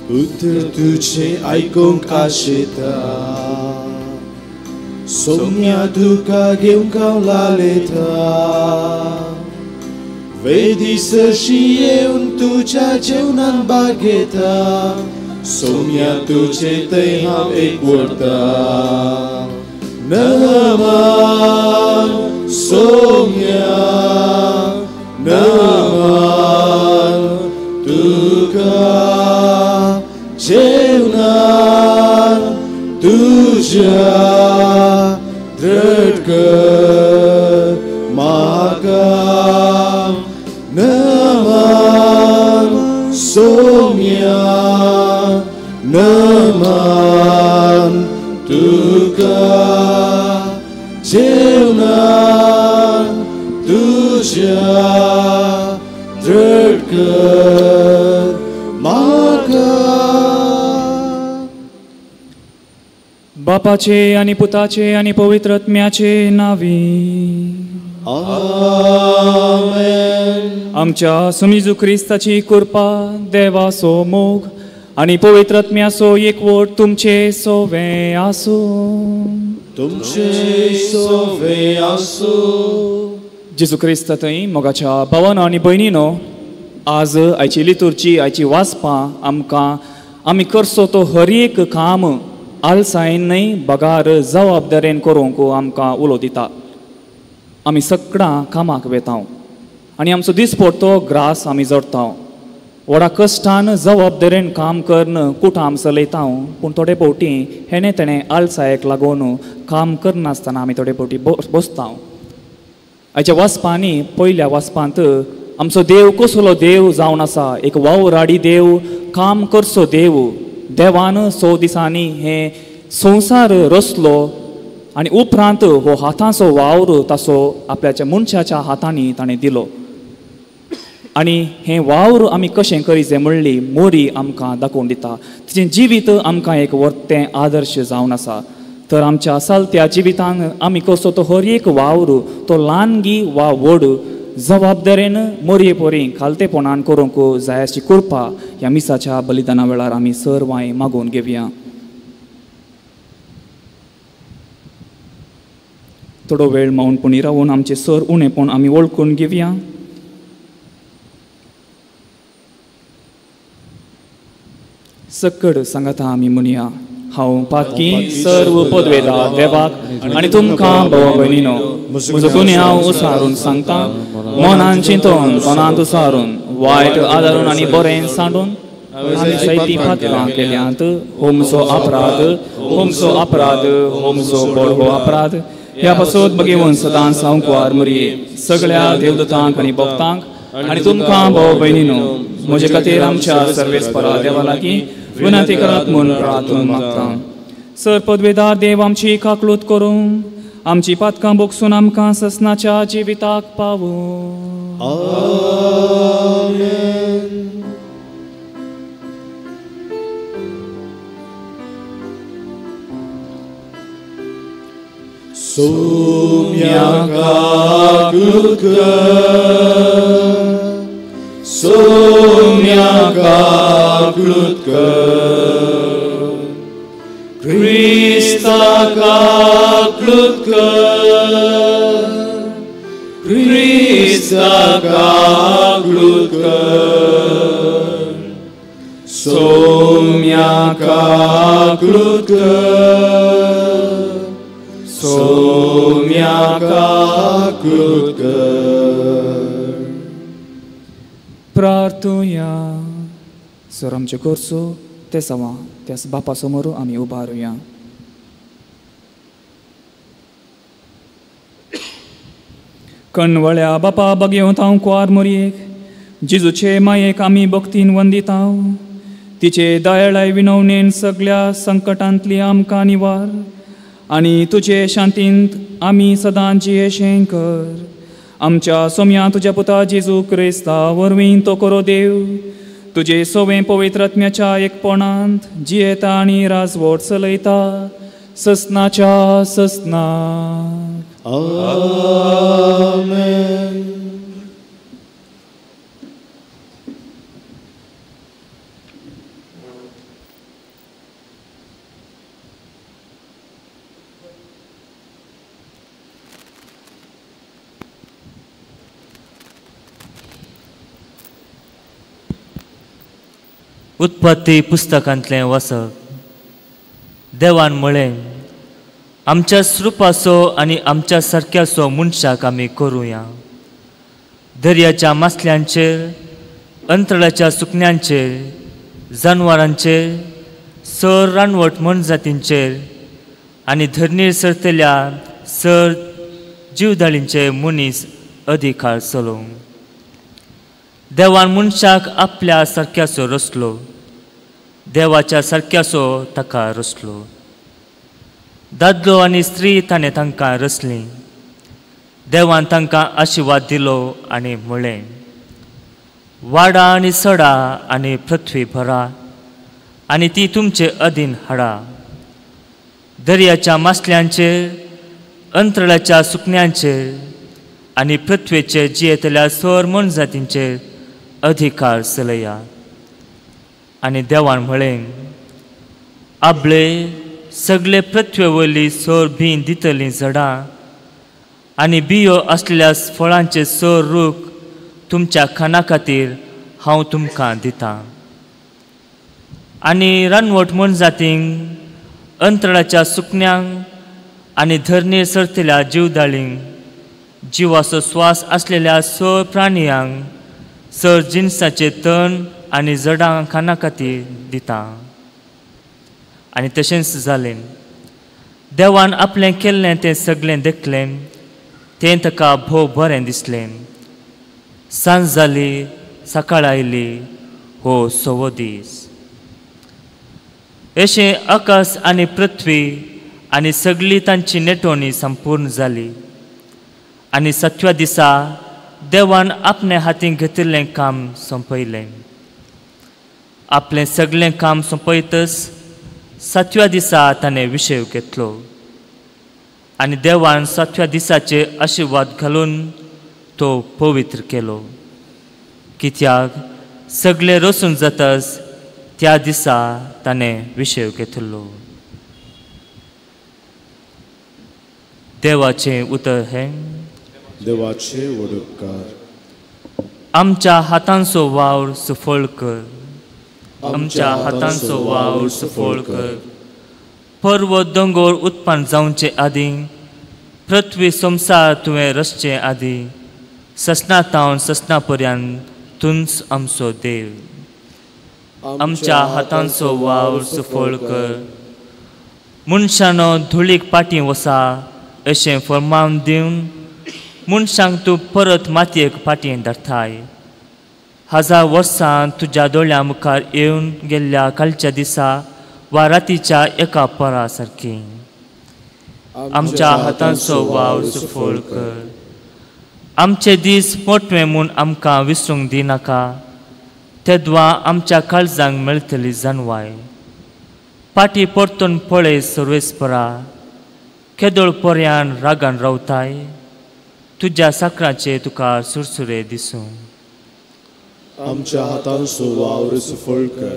उतर तुझे आयकूंक आशेता सोम्या तुका घेवंक हांव लालेता वेदी सरशी येवन तुज्या जेवणान बागेता सोम्या तुजे थंय हांव एकवटता नमन सोम्या नमन तुका जेवणान तुज्या दृढ कर म्हाका नमन सोम्या नमन तुका जेवणान तुज्या दृढ कर म्हाका. बापाचे आनी पुताचे आनी पवित्र आत्म्याचे नांवी आमेन. आमच्या स्वामी जेजू क्रिस्ताची कृपा, देवाचो मोग आनी पवित्र आत्म्याचो एकवट तुमचे सोवे आसूं. तुमचे सोवे आसूं. जेजू क्रिस्ता थंय मोगाच्या भावानो आनी भयणीनो, आज आयची लितुर्जी, आयची वाचपां आमकां आमी करचो तो हर एक काम आलसायन न्हय बगार जबाबदारेन करूंक आमकां उलो दिता. आमी सगळां कामाक वेता आनी आमचो दिसपडतो ग्रास आमी जोडटा. व्हडा कश्टान जबाबदारेन काम करून कुटाम चलयता, पूण थोडे फावटी हेणें तेणें आलसायेक लागून काम करनासतना आमी थोडे फावटी बसता. आयच्या वाचपांनी पयल्या वाचपांत आमचो देव कसलो देव जावन आसा, एक वावराडी देव, काम करचो देव. देवान 6 दिसांनी हे संवसार रचलो आनी उपरांत हो हाताचो वावर ताचो आपल्याच्या मनशाच्या हातांनी ताणें दिलो. आनी हें वावर आमी कशें करीत म्हणली मोरी आमकां दाखोवन दिता. तिचें जिवीत आमकां एक वर्तें आदर्श जावन आसा. तर आमच्या चलत्या जिवितान आमी कसो तो हर एक वावर, तो ल्हानगी वा व्हड, जबाबदारेन मोरये पोरी खालतेपणान करूंक जाय अशी कृपा ह्या मिसाच्या बलिदाना वेळार आमी सर्वांय मागोवन घेवया. थोडो वेळ मौनपणी रावून आमचे सर उणेपण आमी वळखून घेवया. सकड सांगता आमी म्हणया, हांव पातकी सर्व पदवेदा देवाक आनी तुमकां भाव भयणीनो म्हजो गुन्यांव उसारून सांगता, मनान चिंतून तोंडांत उसारून वायट आदारून आनी बरें सांडून आमी जायतीं पातकां केल्यांत. होमचो अपराध, होमचो अपराध, होमचो बडो अपराध. ह्या पासत बगेवन सदांच हांव कुवार मरये सगळ्या देवदूतांक आनी भक्तांक आनी तुमकां भाव भयणीनो म्हजे खातीर आमच्या सर्वेस्परा देवा लागीं विनंती करात म्हूण प्रार्थून मागता. सर पदवेदार देव आमची काकलूत करूं, आमची पातकां बोगसून आमकां ससनाच्या जिविताक पावूं. आमेन. सोम्या काकलूत कर, सोम्या काकलूत कर, क्रिस्ता काकलूत कर, क्रिस्ता काकलूत कर, सोम्या काकलूत कर, सोम्या काकलूत कर. प्रार्थुया. सर आमचें करचो ते सवा त्याच बापा समोर आमी उबारुया. कणवळ्या बापा बगेवंत हांव कुवार मोरयेक जेजूचे मायेक आमी भक्तीन वंदिताव. तिचे दयाळाय विनवणेन सगळ्या संकटांतली आमकां निवार आनी तुजे शांतींत आमी सदां जियेशें कर. आमच्या सोम्या तुज्या पुता जेजू क्रिस्ता वरवीं तो करो देव तुजे सोवें पवित्र आत्म्याच्या एकपणांत जियेता आनी राजवट चलयता ससनाच्या ससनाक. आमेन. उत्पत्ती पुस्तकांतलें वाचप. देवान म्हळें, आमच्या स्वरुपाचो आनी आमच्या सारक्याचो मनशाक आमी करुया. दर्याच्या मासल्यांचेर, अंतराच्या सुकण्यांचेर, जनवरांचेर, सर रानवट मनजातींचेर आनी धरणीर सरतल्या सर जिवदाळींचे मनीस अधिकार चलोवंक. देवान मनशाक आपल्या सारक्याचो रचलो, देवाच्या सारक्याचो ताका रचलो. दादलो आनी स्त्री ताणें तांकां रचलीं. देवान तांकां आशिर्वाद दिलो आनी म्हळें, वाडा आनी सडा आनी पृथ्वी भरा आनी ती तुमचे अधीन हाडा. दर्याच्या मासल्यांचेर, अंतराळाच्या सुकण्यांचेर आनी पृथ्वेचेर जियेतल्या सर मनजातींचेर अधिकार चलया. आनी देवान म्हळें, आपले सगळे पृथ्वे वयली सर बीं दितलीं झाडां आनी बियो आसलेल्या फळांचे सर रूख तुमच्या खाना खातीर हांव तुमकां दितां. आनी रानवट मनजातींक, अंतराळाच्या सुकण्यांक आनी धरणीर सरतल्या जिवदाळींक, जिवाचो स्वास आसलेल्या सर प्राणयांक सर जिनसाचे तण आनी जडां खाना खातीर दितां. आनी तशेंच जालें. देवान आपलें केल्लें तें सगळें देखलें, तें ताका भोव बरें दिसलें. सांज जाली, सकाळ आयली, हो सवो दीस. अशें आकाश आनी पृथ्वी आनी सगळी तांची नेटवणी संपूर्ण जाली. आनी सातव्या दिसा देवान आपणे हातीन घेतिल्लें काम सोंपयलें. आपलें सगळें काम सोंपयतच सातव्या दिसा ताणें विशय घेतलो. आनी देवान सातव्या दिसाचे आशिर्वाद घालून तो पवित्र केलो, कित्याक सगळें रसून जातच त्या दिसा ताणें विशय घेतिल्लो. देवाचें उतर हें. देवाचे वडपकार. आमच्या हातांचो वावर सुफळ कर, आमच्या हातांचो वावर सुफळ कर. पर्वत दोंगर उत्पन्न जावचे आदीं, पृथ्वी संवसार तुवें रचचे आदीं, ससना तावन ससना पर्यंत तूंच आमचो देव. आमच्या हातांचो वावर सुफळ कर. मनशानो धुळीक पाटी वसा अशें फर्मान दिवन मनशांक तूं परत मातयेक पाटयेन धाडटाय. हजार वर्सां तुज्या दोळ्यां मुखार येवन गेल्ल्या कालच्या दिसा वा रातीच्या एका परा सारकी. आमच्या हातांचो वावर सुफळ कर. आमचे दीस मोटवे म्हूण आमकां विसरूंक दिनाका, तेद्वा आमच्या काळजांक मेळटली जानवाय. पाटी परतून पळय सर्वेस्परा, केदोळ पर्यान रागान रावताय, तुज्या साकराचे तुका सुरसुरे दिसूं. आमच्या हातांचो वावर सुफळ कर.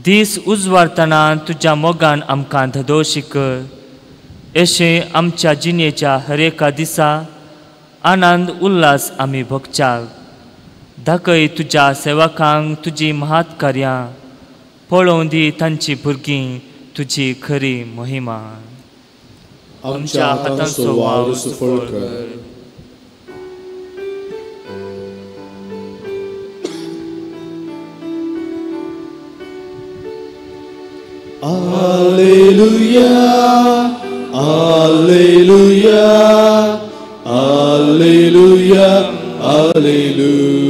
दीस उजवाडतना तुज्या मोगान आमकां धदोशी कर, अशें आमच्या जिणेच्या हर एका दिसा आनंद उल्हास आमी भोगच्याक. दाखय तुज्या सेवकांक तुजी महात कार्यां, पळोवं दी तांची भुरगीं तुजी खरी महिमा. आमच्या हातांचो वावर सुफळ कर. Alleluia, Alleluia, Alleluia, Alleluia.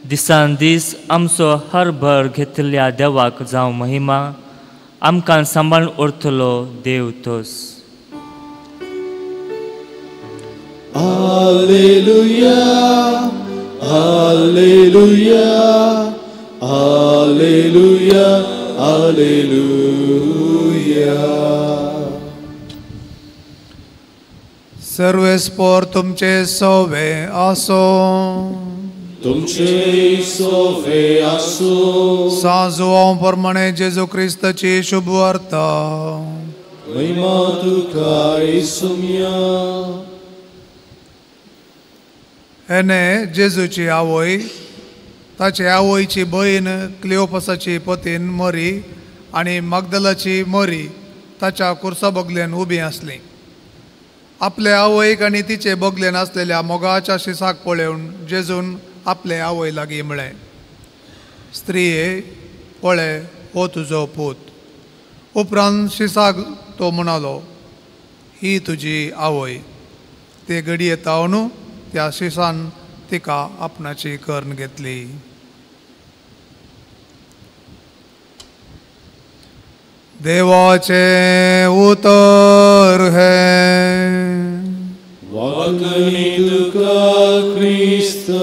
दिसान दीस आमचो हरभर घेतिल्ल्या देवाक जावं महिमा, आमकां सांबाळून उरतलो देव तोस. Alleluia, Alleluia, Alleluia, Alleluia. सर्वेस्पोर तुमचे सोवे आसो, तुमचे सोवे आसो. साजुआं प्रमाणे जेजू क्रिस्ताची शुभ वार्ता. महिमा तुका येसुम्या. हेणे जेजूची आवय ताचे आवयची भयण क्लियोपसाची पतीन मरी आनी मागदलाची मरी ताच्या कुर्सा बगलेन उबी आसली. आपले आवयक आनी तिचे बगलेन आसलेल्या मोगाच्या शिसाक पळोवन जेजून आपले आवय लागीं म्हळें, स्त्रिये पळय हो तुजो पूत. उपरांत शिसाक तो म्हणालो, ही तुजी आवय. ते घडये तावन त्या शिसान तिका आपणाची करून घेतली. देवाचें उतर हें. वागणी तुका क्रिस्ता.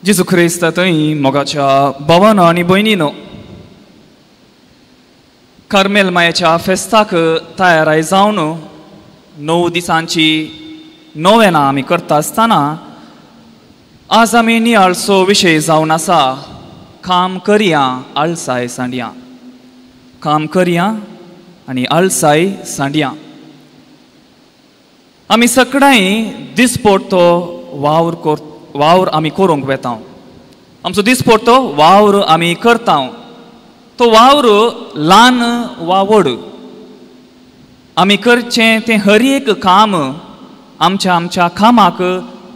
जेजू क्रिस्त थंय मोगाच्या भावानो आनी भयणीनो, कार्मेल मायेच्या फेस्ताक तयाराय जावन 9 दिसांची नोवेनां आमी करता आसतना आज आमी नियाळचो विशय जावन आसा, काम करया आळसाय सांडया. काम करया आनी आळसाय सांडया. आमी सगळ्यांय दिसपडतो वावर आमी करूंक वेता. आमचो दिसपडतो वावर आमी करता. तो वावर ल्हान वा व्हड, आमी करचें तें हर एक काम आमच्या आमच्या कामाक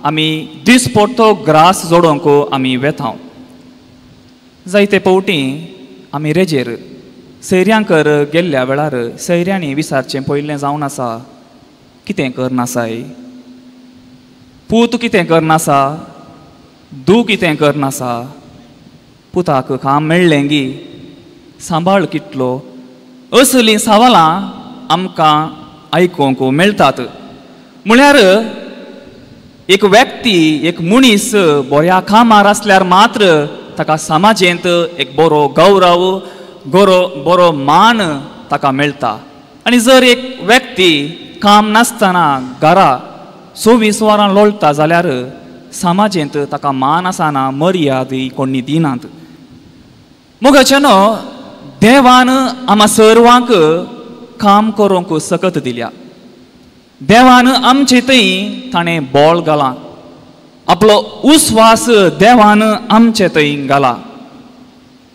आमी दिसपडतो ग्रास जोडोवंक आमी वेता. जायते फावटी आमी रेजेर सैऱ्यांकर गेल्ल्या वेळार सैऱ्यांनी विचारचें पयलें जावन आसा, कितें करनासाय पूत, कितें करनासा दू, कितें करनासा पुताक काम मेळ्ळें गी, सांबाळ कितलो, असलीं सवालां आमकां आयकूंक मेळटात. म्हळ्यार एक व्यक्ती, एक मनीस बऱ्या कामार आसल्यार मात्र ताका समाजेंत एक बरो गौरव, बरो मान ताका मेळटा. आनी जर एक व्यक्ती काम नासतना घरा 24 वरां लोळटा जाल्यार समाजेंत ताका मान आसना, मर्याद कोणी दिनात. मोगाच्यानो, देवान आमा सर्वांक काम करूंक सकत दिल्या. देवान आमचे थंय ताणें बोळ घालां, आपलो उस्वास देवान आमचे थंय घाला.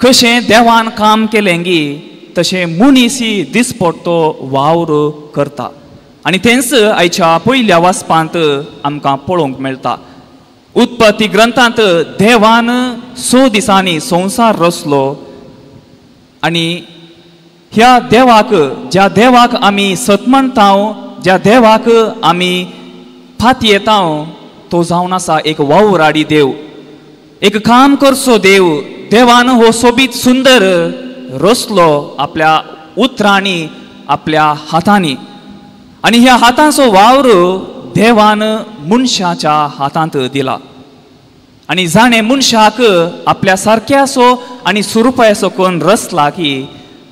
कशें देवान काम केलें गी तशें मनीस दिसपडतो वावर करता. आनी तेंच आयच्या पयल्या वाचपांत आमकां पळोवंक मेळटा. उत्पत्ती ग्रंथांत देवान 6 दिसांनी संवसार रचलो आनी ह्या देवाक, ज्या देवाक आमी सत म्हणटा, ज्या देवाक आमी फातयेता, तो जावन आसा एक वावराडी देव, एक काम करचो देव. देवान हो सोबीत सुंदर रचलो आपल्या उतरांनी, आपल्या हातांनी. आनी ह्या हातांचो वावर देवान मनशाच्या हातांत दिला. आनी जाणें मनशाक आपल्या सारक्याचो आनी सुरुपायाचो करून रचला की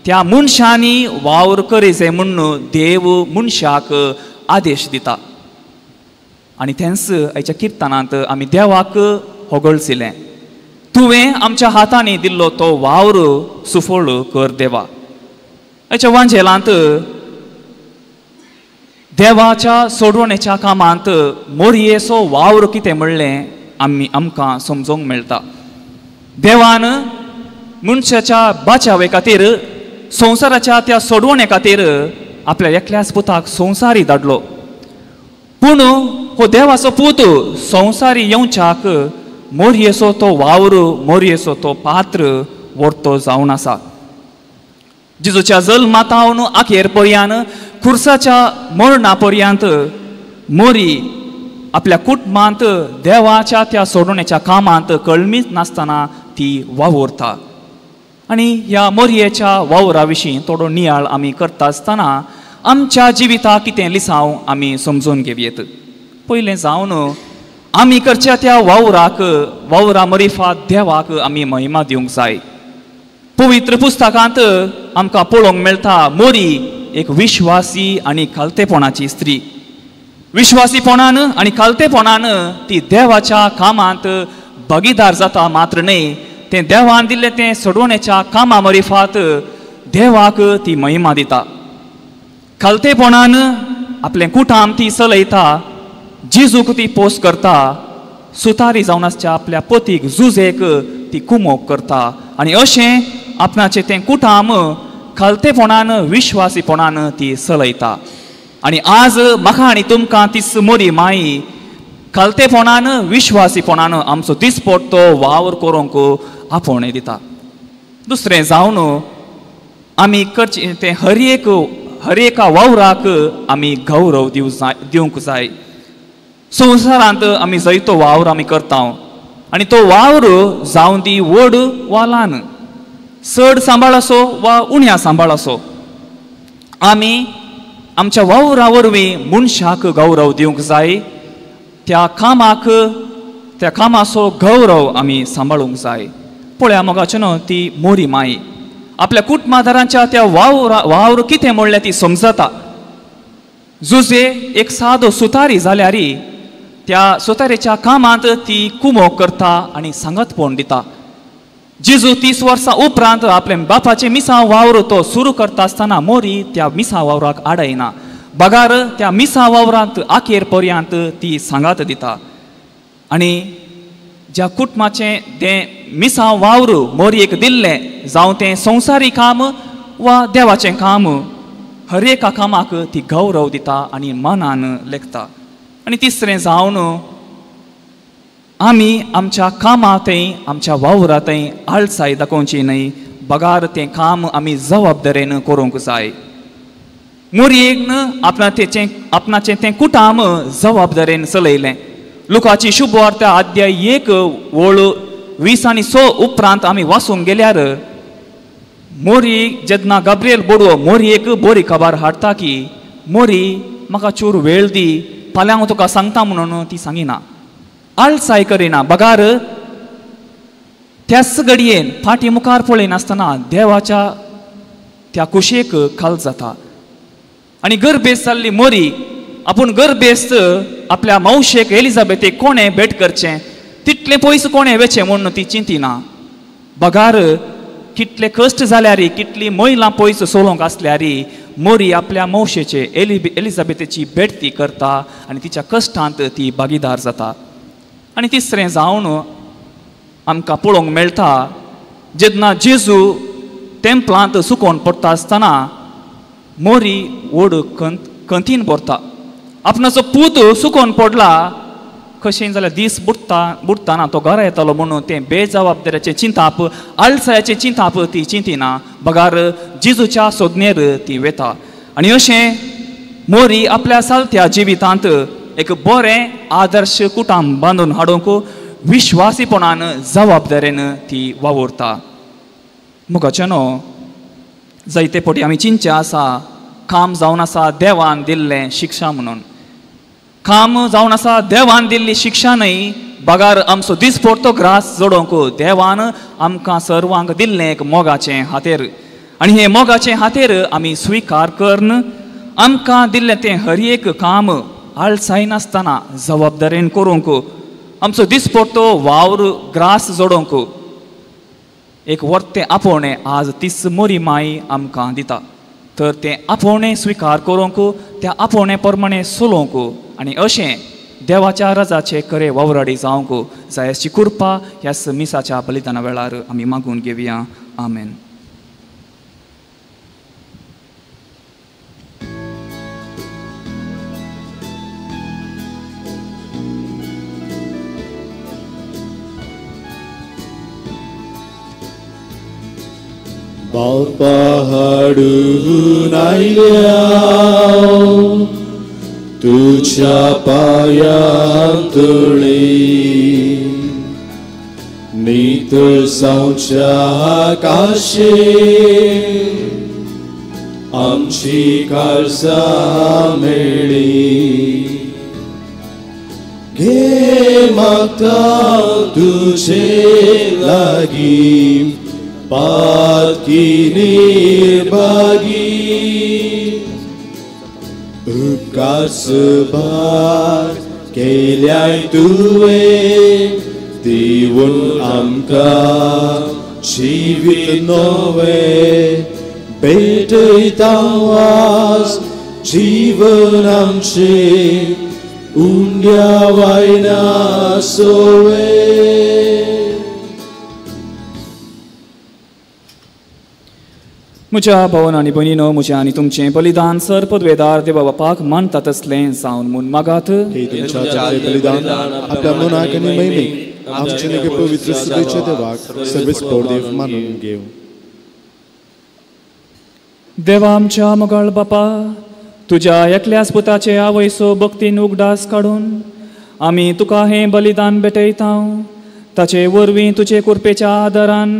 त्या मनशांनी वावर करीचे म्हूण देव मनशाक आदेश दिता. आनी तेंच आयच्या किर्तनांत आमी देवाक होगळशिलें, तुवें आमच्या हातांनी दिल्लो तो वावर सुफळ कर देवा. आयच्या वांजेलांत देवाच्या सोडवणेच्या कामांत मोरयेचो वावर कितें म्हणलें आमी आमकां समजूंक मेळटा. देवान मनशाच्या बाचावे खातीर, संवसाराच्या त्या सोडवणे खातीर आपल्या एकल्याच पुताक संवसारी धाडलो. पूण हो देवाचो पूत संवसारी येवच्याक मोरयेचो तो वावर, मोरयेचो तो पात्र वर्तो जावन आसा. जेजूच्या जल्मातावन आखेर पर्यान खुर्साच्या मरणा पर्यंत मोरी आपल्या कुटुंबांत देवाच्या त्या सोडवण्याच्या कामांत कळमीच नासतना ती वावुरता. आनी ह्या मोरयेच्या वावरा विशीं थोडो नियाळ आमी करता आसतना आमच्या जिविताक कितें लिसांव आमी समजून घेवयेत. पयलें जावन आमी करच्या त्या वावराक, वावरा मरिफात देवाक आमी महिमा दिवंक जाय. पवित्र पुस्तकांत आमकां पळोवंक मेळटा मोरी एक विश्वासी आनी खालतेपणाची स्त्री. विश्वासीपणान आनी खालतेपणान ती देवाच्या कामांत भागीदार जाता मात्र न्हय, तें देवान दिल्लें तें सोडवण्याच्या कामा मरिफात देवाक ती महिमा दिता. खालतेपणान आपलें कुटाम ती चलयता, जेजूक ती पोस करता, सुतारी जावन आसच्या आपल्या पतीक जुजेक ती कुमोक करता आनी अशें आपणाचें तें कुटाम खालतेपणान विश्वासीपणान ती चलयता. आनी आज म्हाका आनी तुमकां तीच मोरी माई खालतेपणान विश्वासीपणान आमचो दिसपट्टो वावर करूंक आपोवणें दिता. दुसरें जावन आमी करचें तें हर एका वावराक आमी गौरव दिवंक जाय. संवसारांत आमी जायतो वावर आमी करता आनी तो वावर जावन दी व्हड वा ल्हान, चड सांबाळ असो वा उण्या सांबाळ असो, आमी आमच्या वावरा वरवीं मनशाक गौरव दिवंक जाय. त्या कामाक त्या कामाचो गौरव आमी सांबाळूंक जाय. पळया मोगाचें न्हू ती मोरी माई आपल्या कुटुंबादारांच्या त्या वावर कितें म्हणल्यार ती समजता. जुजे एक सादो सुतारी जाल्यार त्या सुतारेच्या कामांत ती कुमोक करता आनी सांगतपण दिता. जेजू 30 वर्सां उपरांत आपल्या बापाचें मिसां वावर तो सुरू करता आसतना मोरी त्या मिसां वावराक आडयना, बगार त्या मिसां वावरांत आखेर पर्यंत ती सांगात दिता. आनी ज्या कुटुंबाचें तें मिसां वावर मोरयेक दिल्लें, जावं तें संवसारी काम वा देवाचें काम, हर एका कामाक ती गौरव दिता आनी मनान लेखता. आनी तिसरें जावन आमी आमच्या कामांतय आमच्या वावरांतय आळसाय दाखोवची न्हय, बगार तें काम आमी जबाबदारेन करूंक जाय. मोरयेन आपणाचें तें कुटाम जबाबदारेन चलयलें. लुकाची शुभवार्ता अध्याय 1 ओळ 20 आनी 6 उपरांत आमी वाचूंक गेल्यार मोरी जेन्ना गाब्रियल बोडवो मोरयेक बरी खबर हाडटा की मोरी म्हाका चूर वेळ दी, फाल्यां हांव तुका सांगता म्हणून ती सांगिना, आळसाय करिना, बगार त्याच घडयेन फाटी मुखार पळयनासतना देवाच्या त्या कुशेक खाल जाता. आनी गर्भेस्त जाल्ली मोरी आपूण गर्भेस्त आपल्या मावशेक एलिझाबेथेक कोणें भेट करचें, तितलें पयस कोणें वेचें म्हणून ती चिंतिना, बगार कितले कश्ट जाल्यार कितली मैलां पयस सोलोंक आसल्यार मोरी आपल्या मावशेचे एलिझाबेथेची भेट ती करता आनी तिच्या कश्टांत ती भागीदार जाता. आनी तिसरें जावन आमकां पळोवंक मेळटा जेन्ना जेजू टेंपलांत सुकोवन पडटा आसतना मोरी व्हड कंतीन भरता, आपणाचो पूत सुकोवन पडला कशें जाल्यार दीस बुडटाना तो घरा येतालो म्हणून तें बेजबाबदाराचें चिंताप आळसायाचें चिंताप ती चिंतिना, बगार जेजूच्या सोदनेर ती वेता. आनी अशें मोरी आपल्या सालत्या जिवितांत एक बरें आदर्श कुटाम बांदून हाडूंक विश्वासीपणान जबाबदारेन ती वावुरता. मुखाचें न्हू जायते फावटी आमी चिंतचें आसा काम जावन आसा देवान दिल्लें शिक्षा म्हणून, काम जावन आसा देवान दिल्ली शिक्षा न्हय, बगार आमचो दिसपट्टो ग्रास जोडोवंक देवान आमकां सर्वांक दिल्लें एक मोगाचें हातेर, आनी हें मोगाचें हातेर आमी स्विकार करून आमकां दिल्लें तें हर एक काम आळसायनासतना जबाबदारेन करूंक आमचो दिसपट्टो वावर ग्रास जोडोवंक एक वर्तें आपोवणें आज तीच मोरी माई आमकां दिता. तर तें आपोवणें स्विकार करूंक त्या आपोवणे प्रमाणें चलोवंक आनी अशें देवाच्या रजाचे खरे वावराडी जावंक जाय अशी कृपा ह्या मिसाच्या बलिदाना वेळार आमी मागून घेवया. आमेन. बापा हाडून आयल्या तुझ्या पांयां तळी, नितळसावच्या आकाशे आमची काळजां मेळ्ळी. घे मागता तुझे लागीं पातकी निर्भागी, उपकार सभार केल्याय तुवें दिवन आमकां जिवीत नवें, भेटयता आज जीवन आमचें उंड्या वायना सोवे. म्हज्या भावन आनी भयणीनो, म्हजें आनी तुमचें बलिदान सर पदवेदार देवा बापाक मानता तसलें जावन म्हूण मागात. बलिदान आपल्या मनाक आनी महिमेक आमचे पवित्र सभेच्या देवाक सर्वेस्पर देव मानून घेवं. देवा आमच्या मोगाळ बापा, तुज्या एकल्याच पुताचे आवयसो भक्तीन उगडास काडून आमी तुका हें बलिदान भेटयता. ताचे वरवीं तुजे कृपेच्या आदारान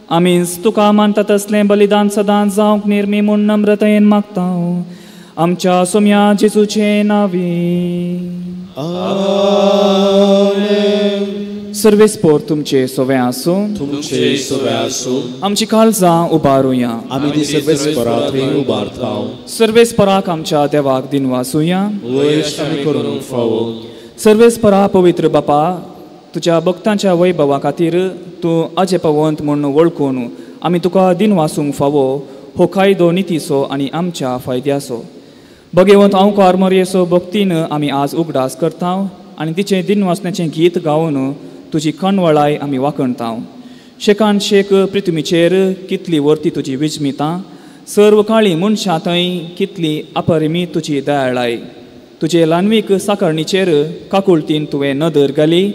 आमी तुका मानता तसलें बलिदान सदांच जावंक निर्मी म्हूण नम्रतायेन मागता. आमच्या सोम्या जेजूचे नांवी आमेन. सर्वेस्पोर तुमचे सोवे आसूं. तुमचे सोवे आसूं. आमची काळजां उबारुया. आमी ती सर्वेस्परा थंय उबारता. सर्वेस्पराक आमच्या देवाक दिनवासुया. आमी करूंक फावो. सर्वेस्परा पवित्र बापा, तुज्या भक्तांच्या वैभवा खातीर तूं अजेपवंत म्हूण वळखून आमी तुका दिनवासूंक फावो. हो कायदो नितीचो आनी आमच्या फायद्याचो. भगेवंत अंवकार मरयेचो भक्तीन आमी आज उगडास करता आनी तिचें दिनवासण्याचें गीत गावन तुजी कणवळाय आमी वाखणता. शेकान शेक पृथ्वीचेर कितली वर्ती तुजी विजमितां, सर्व काळी मनशां थंय कितली अपरिमीत तुजी दयाळाय. तुजे ल्हानवीक साकरणीचेर काकुळतीन तुवें नदर घाली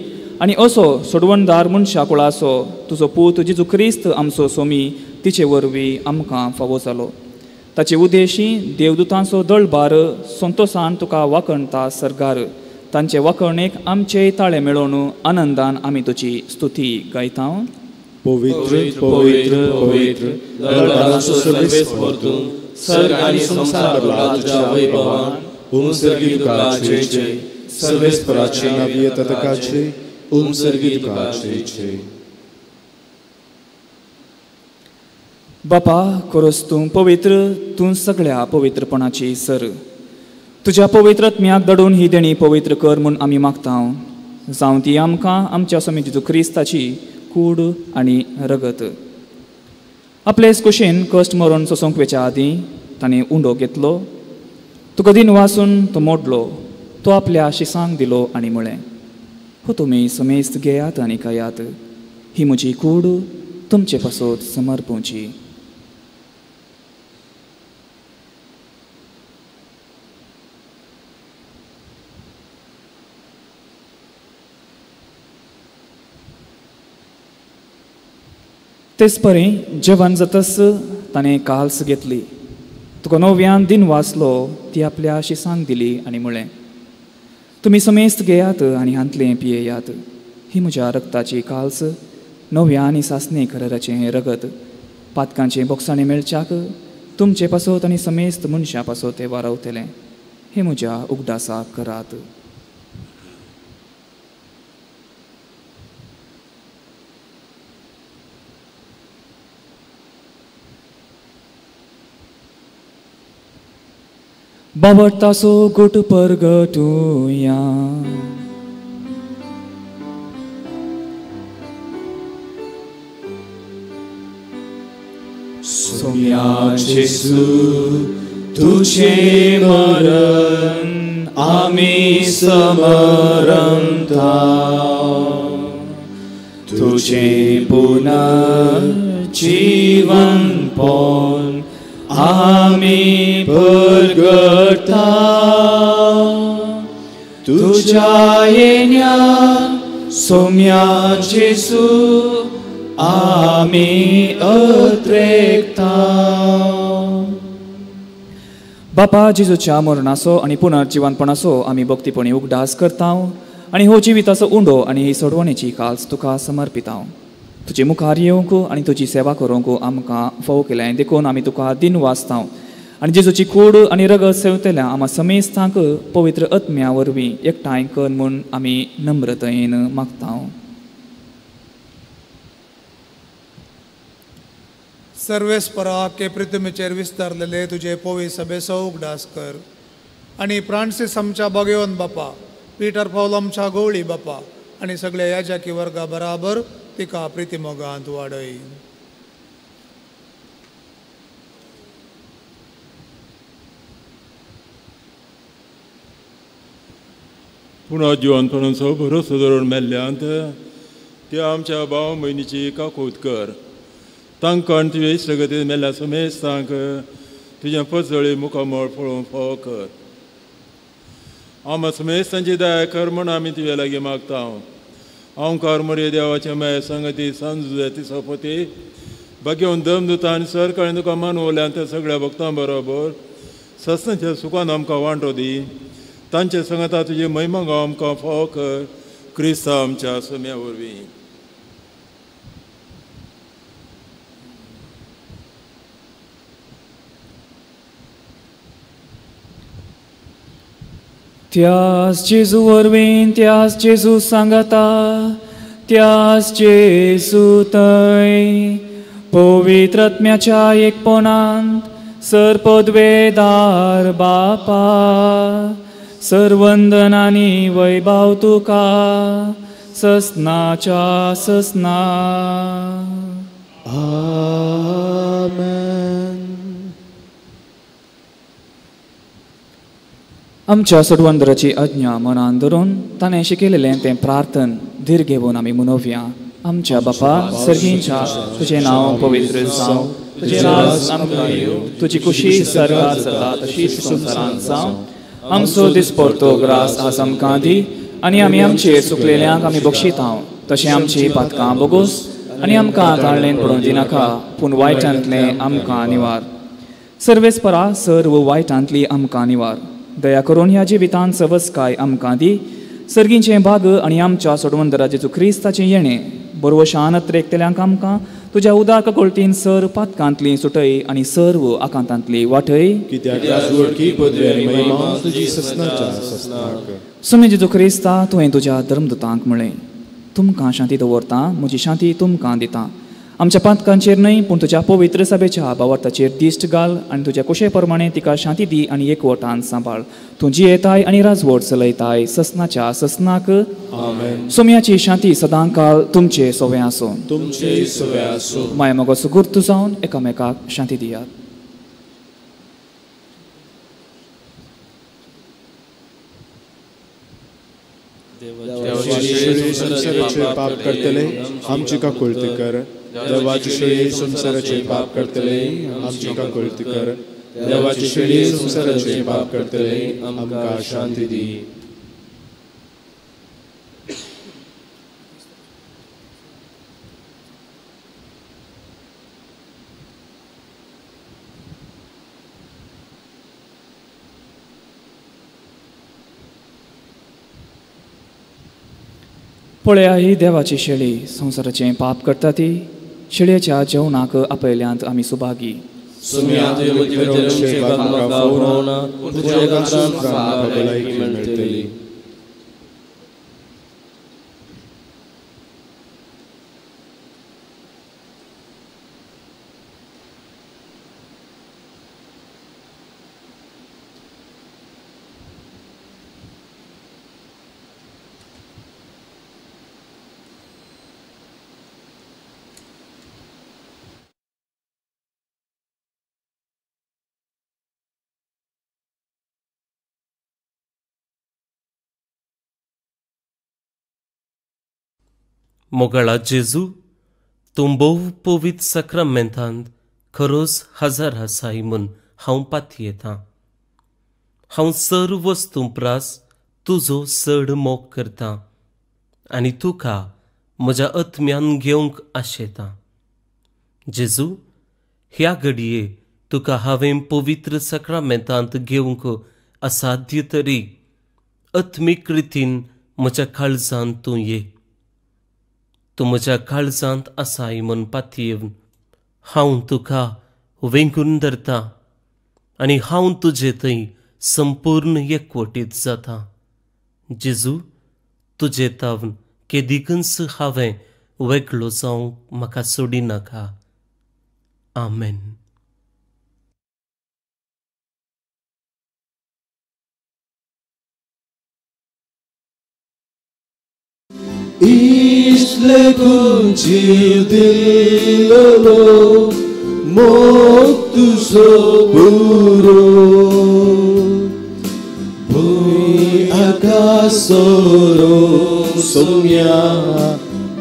आनी असो सोडवणदार मनशा कुळाचो तुजो पूत जेजू क्रिस्त आमचो सोमी तिचे वरवीं आमकां फावो जालो. ताचे उदेशी देवदूतांचो दळबार संतोसान तुका वाखणता सरगार. तांचे वाखणेक आमचे ताळे मेळोवन आनंदान आमी तुजी स्तुती गायता. पवित्र पवित्र पवित्र दळबारांचो सर्वेस्पर तूं, सर्ग आनी संवसार भरला तुज्या वैभवान. ओम सर्गी तुका जय जय. सर्वेस्पराचे नांवी येता ताका जय. ओम सर्गी तुका जय जय. बापा, खरोच तूं पवित्र, तूं सगळ्या पवित्रपणाची सर. तुज्या पवित्र आत्म्याक दडून ही देणी पवित्र कर म्हूण आमी मागता. जावं ती आमकां आमच्या स्वामी जेजू क्रिस्ताची कूड आनी रगत. आपलेच कुशीन कश्ट मरण सोसूंक वेच्या आदीं ताणें उंडो घेतलो, तुका दिन वासून तो मोडलो, तो आपल्या शिसांक दिलो आनी म्हळें, हो तुमी समेस्त घेयात आनी खायात, ही म्हजी कूड तुमचे पासत समर्पूची. तेच परी जेवण जातच ताणें काल्स घेतली, तुका नव्यान दिन वाचलो, ती आपल्या शिसांक दिली आनी म्हळें, तुमी समेस्त घेयात आनी हांतलें पियेयात, ही म्हज्या रक्ताची काल्स, नव्या आनी सासणे खरराचें हें रगत, पातकांचें बोगसाणें मेळच्याक तुमचे पासत आनी समेस्त मनशां पासत तें वारावतलें. हें म्हज्या उगडासाक करात. बाबडतासो गुट परगटुया. सोम्या जेजू तुझे मरण आमी समरंता, तुझे पुनर्जीवन पण आमी परगटा. तुझ्या येण्या सोम्या जेजू आमी अत्रेकता. बापा, जेजूच्या मरणाचो आनी पुनर्जिवनपणाचो आमी भक्तीपणी उगडास करता आनी हो जिविताचो उंडो आनी ही सोडवणेची काल्स तुका समर्पिता. तुजे मुखार येवंक आनी तुजी सेवा करूंक आमकां फावो केलें देखून आमी तुका दिन वाचता आनी जेजूची कूड आनी रगत सेवतल्या आमा समेस्तांक पवित्र आत्म्या वरवीं एकठांय कर म्हूण आमी नम्रतायेन मागता. सर्वेस्परा के पृथ्वीचेर विस्तारलेले तुजे पवी सभेचो उगडास कर आनी फ्रांसीस आमच्या बागेवन बापा, पीटर पावल आमच्या गवळी बापा आनी सगळ्या याजाकी वर्गा बराबर तिका प्रितीमोगांत वाडय. पुणा जिवनपणाचो भरोसो धरून मेल्ल्यांत त्या आमच्या भाव भयणीची काकूत कर. तांकां आनी तुजे इश्टगतीन मेल्ल्या समेस्तांक तुजें पचळी मुखामळ पळोवंक फावो कर. आमा समेस्तांची दया कर म्हूण आमी तुजे लागीं मागता. ओंकार मरे देवाचे माये संगती सांजुती सोपती भाग्यवन दम दुता आनी सरकारान तुका मानवल्यान त्या सगळ्या भक्तां बरोबर सस्नाच्या सुखान आमकां वांटो दी. तांचे संगता तुजी महिमा गांव आमकां फावो कर. क्रिस्ता आमच्या सम्या वरवीं. त्यास जेजू वरवीं, त्यास जेजू सांगता, त्यास जेजू थंय पवित्र आत्म्याच्या एकपणांत सर्पद्वेदार बापा सर्वंदनानी वैभाव तुका ससनाच्या ससना. आमेन. आमच्या सोडवंदराची आज्ञा मनान धरून ताणें शिकयलेलें तें प्रार्थन धीर घेवन आमी मनोवया. आमच्या बापा सर्गींच्या, तुजें नांव पवित्र जावं, तुजें राज आमकां येवं, तुजी कुशी सर्गार जाता तशीच संवसारांत जावं. आमचो दिसपडतो ग्रास आज आमकां दी आनी आमी आमचेर चुकलेल्यांक आमी बक्षितांव तशें आमची पातकां बोगोस आनी आमकां ताळणेन पडून दिनाका, पूण वायटांतलें आमकां निवार. सर्वेस्परा सर्व वायटांतली आमकां निवार. दया करून ह्या जिवितांत सवस्काय आमकां दी. सर्गींचें भाग आनी आमच्या सोडवंदरा जेजू क्रिस्ताचें येणें बरवशान त्रेकतल्यांक आमकां तुज्या उदार कळटीन सर पातकांतली सुटय आनी सर्व आकांतांतली वाटय. सुमे जेजू क्रिस्ता, तुवें तुज्या धर्मदूतांक म्हळें, तुमकां शांती दवरता, म्हजी शांती तुमकां दिता. आमच्या पातकांचेर न्हय पूण तुज्या पवित्र सभेच्या भावार्थाचेर दिश्ट घाल आनी तुज्या कुशे प्रमाणे तिका शांती दी आनी एकवटान सांबाळ. तूं जियेताय आनी राजवट चलयताय ससनाच्या ससनाक. सोम्याची शांती सदांकाल तुमचे सोवे आसूं. तुमचे सोवे आसूं. माय मगो सुगूर्त जावन एकामेकाक शांती दियात. पाप करतले आमची काकुळती कर. देवाची शेळी संवसाराचे पाप करतले आमची काकुळती कर. देवाची शेळी संवसाराचे पाप करतले आमकां शांती दी. पळया ही देवाची शेळी संवसाराचें पाप करता ती शेळयेच्या जेवणाक आपयल्यांत आमी सुभागी. मोगाळा जेजू, तूं भोव पवित्र साक्रामेंतांत खरोच हजार आसाय म्हूण हांव पातयेतां. हांव सर्व वस्तूं प्रास तुजो चड मोग करतां आनी तुका म्हज्या आत्म्यान घेवंक आशेतां. जेजू, ह्या घडये तुका हांवें पवित्र साक्रामेंतांत घेवंक असाध्य तरी आत्मीक रितीन म्हज्या काळजांत तूं ये. तूं म्हज्या काळजांत आसाय म्हूण पातयेवन हांव तुका वेंगून धरतां आनी हांव तुजे थंय संपूर्ण एकवटीत जाता. जेजू, तुजे तावन केदिकूच हांवें वेगळो जावंक म्हाका सोडिनाका. आमेन. इसलेकून जीव दिलो मोग तुजो पुरो, भूंय आकाश आकासोरो सोम्या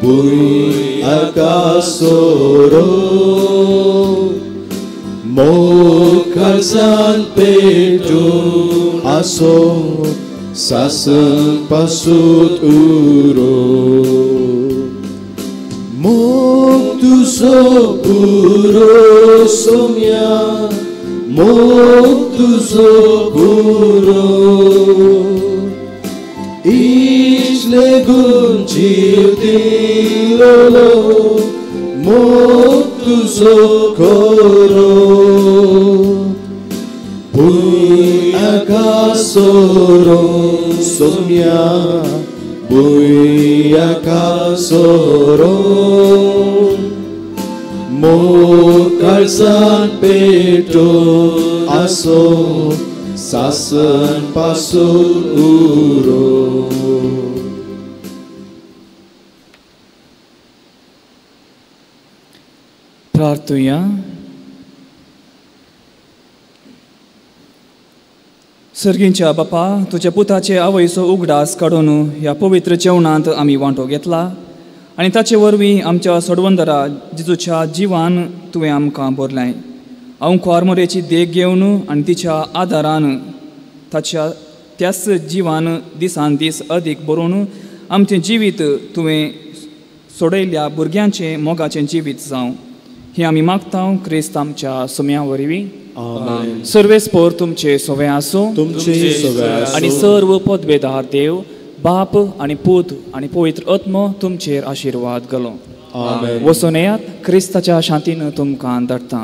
भूंय आकासोरो मोखासान पेटून आसो सासन पासूत उरो मोग तुजो पुरो सोम्या मोग तुजो पुरो इजले गुण जीव दिलोलो मोग तुजो खरो भूंय आकासोरो सोम्या भूंय आकासोरो मोग काळजान पेटून आसो सासन पासून उरो. प्रार्थुया. सर्गींच्या बापा, तुज्या पुताचे आवयचो उगडास काडून ह्या पवित्र जेवणांत आमी वांटो घेतला आनी ताचे वरवीं आमच्या सोडवंदरा जेजूच्या जिवान तुवें आमकां भरलें. हांव कुवारमोरेची देख घेवन आनी तिच्या आदारान ताच्या त्याच जिवान दिसान दीस अदीक बरोवन आमचें जिवीत तुवें सोडयल्ल्या भुरग्यांचें मोगाचें जिवीत जावं हें आमी मागता क्रिस्त आमच्या सोम्या वरवीं. सर्वेस्पोर तुमचे सोवे आसूं आनी सर्व पदवेदार देव बाप आनी पूत आनी पवित्र आत्मो तुमचेर आशिर्वाद घालो. वचून येयात, क्रिस्ताच्या शांतीन तुमकां धाडटा.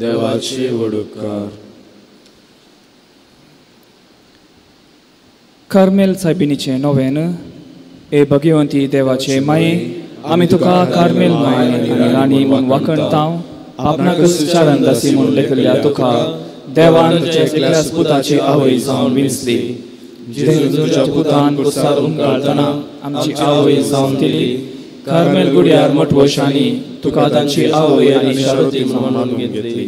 देवाची व्हड उपकार. कार्मेल सायबिणीचें नोवेन. ए भगवंती देवाचे माये, आमी तुका कार्मेल माय आनी राणी म्हूण वाखणता. आपणाकच चारण दासी म्हूण लेखिल्ल्या तुका देवान तुज्या एकल्याच पुताची आवय जावन विंचली. तुज्या पुतान कुसार उमगाळतना आमची आवय जावन दिली. कार्मेल गुड्यार मठवशांनी तुका तांची आवय आनी शारती म्हणून घेतली.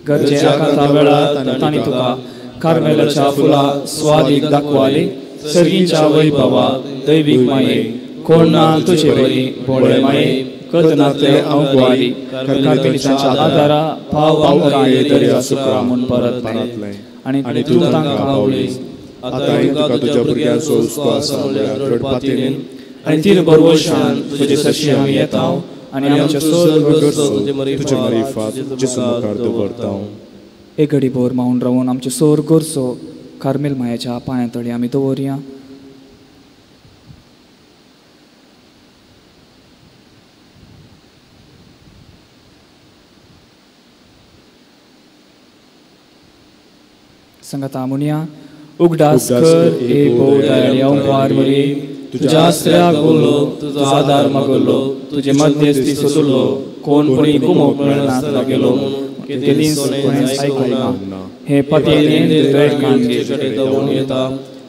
गरजे आकांता वेळार तांणी तुका कार्मेलाच्या फुलां स्वादीक दाखवाली. सर्गीच्या वैभवा दैवीक माये, कोण ना तुजे बरी भोळे माये, कदनांतले अंकवारी कार्मेलीच्या आदारा पाव आमकां दर्या सुक्रा म्हूण परत आनी तूं तांकां पावली. आतां तुका तुज्या भुरग्यांचो हुस्को आसा म्हळ्यार रडपातीन आनी तीर बरवशान तुजे सरशी आमी येता आनी आमच्या सर्व गरजो तुजे मारिफात जेजू मुखार दवरता. एक घडी भर मावन रावून आमचे सोर गरजो कार्मेल मायाच्या पांयां तळी आमी दवरया. सांगाता म्हणया. उगडास कर ए भोव दयाळी मरी, तुज्या आसऱ्याक उरलो, तुजो आदार मागलो, तुजे मध्यस्थी सोदलो, कोण कोणी गुमोक मेळनासतना गेलो, केदींच कोणेंच आयकूंक ना. हे पतयेन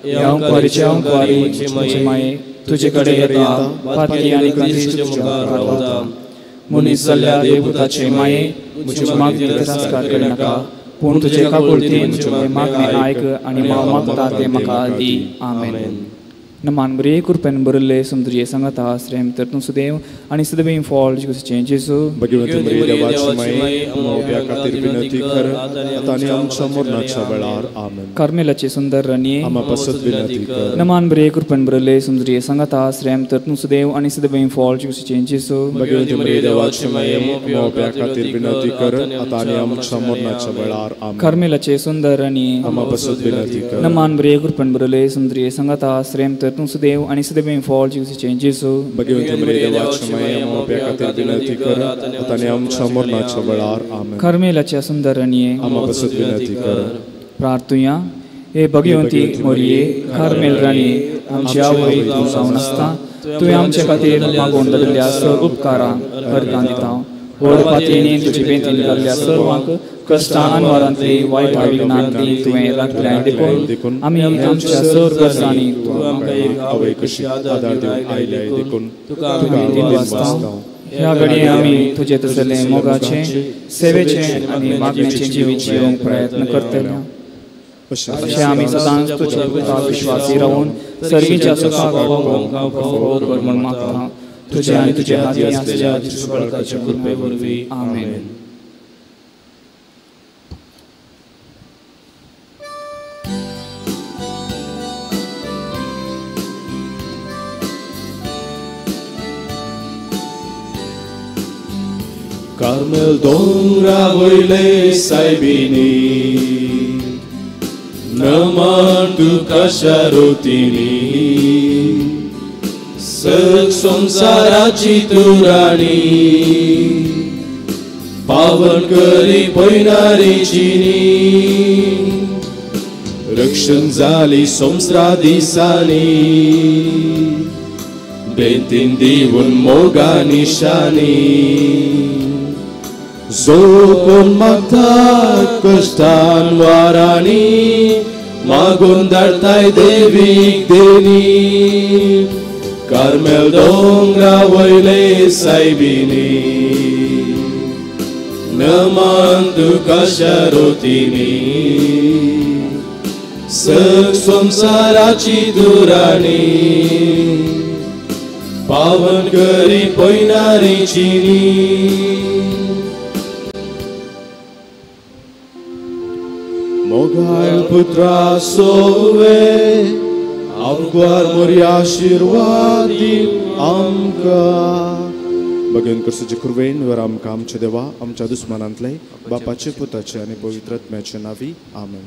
ह्या अंकवारीचे अंकवारी म्हजे माये तुजे कडेन येता, पातकी आनी क्रिस्त तुजे मुखार रावता. मनीस जाल्ल्या देवपुताचे माये, म्हजी मागणी तिरस्कार करनाका, पूण तुजे काकुळतीन म्हजें मागणें आयक आनी हांव मागता तें म्हाका दी. आमेन. नमान बरे कृपेन भरिल्ले समुद्रीय सांगाता श्रेम तर तूं सदैव आनी सदैव फॉल जेजू जेजू. भगवंत मरिये देवाची माये, आमच्या खातीर विनंती कर आतां आनी आमच्या मरणाच्या वेळार. आमेन. कार्मेलाचे सुंदर राणये, आमकां पासत विनंती कर. नमान बरे कृपेन भरिल्ले समुद्रीय सांगाता श्रेम तर तूं सदैव आनी सदैव फॉल जेजू. भगवंत मरिये देवाची माये, आमच्या खातीर विनंती कर आतां आनी आमच्या मरणाच्या वेळार. आमेन. कार्मेलाचे सुंदर राणये, आमकां पासत विनंती कर. नमान बरे कृपेन भरिल्ले समुद्रीय सांगाता श्रेम तर तूं सदैव आनी सदैव फॉल जेजू. भगवंत मरिये देवाची माये, आमच्या खातीर विनंती कर आतां आनी आमच्या मरणाच्या वेळार. आमेन. कार्मेलाच्या सुंदर राणये, आमकां पासत विनंती कर. प्रार्थुया. हे भगवंती मोरये कार्मेल राणी, आमची आवय तूं जावन आसता, तुवें आमचे खातीर मागोवन दवरिल्ल्या सग उपकारांक अर्गां दिता. व्हड पातयेनी तुजे बेंतीन घाल्ल्या सर्वांक कश्टां अनवारांतली वायट विघ्नांतली तुवें राखल्याय देखून आमी आमच्या सर्व गरजांनी तूं आमकां एक आवय कशी आदार दिवन आयल्याय देखून तुका आमी दिनवासता. ह्या घडये आमी तुजे तसले मोगाचें, सेवेचें आनी मागण्याचें जिवीत जिवंक प्रयत्न करतले. अशें आमी सदांच तुज्या पुता विश्वासी रावन सर्गीच्या सुखाक फावो कर म्हूण मागता तुज्या आनी तुज्या हाती आसलेल्या जेजू बाळकाच्या कृपे वरवीं. आमेन. कार्मेल दोंगरा वयले सायबिनी नमन तुका शारोतिनी सग संसाराची तूं राणी पावन करी पयनारी चिनी रक्षण जाली संवसारा दिसांनी बेतीन दिवन मोगा निशानी जो कोण मागता कश्टान वारांनी मागून धाडताय देवीक देनी कार्मेल दोंगरा वयले सायबिनी नमन तुका शारोतिनी सग संवसाराची दुराणी पावन करी पयनारी चिनी. मोगाळ पुत्रा सोवे आमकार मोरी आशिर्वाद दी आमकां. भगवान क्रिस्ताचे कृपेन वर आमकां आमच्या देवा आमच्या दुस्मानांतले बापाचे पुताचे आनी पवित्र आत्म्याचे नांवी. आमेन.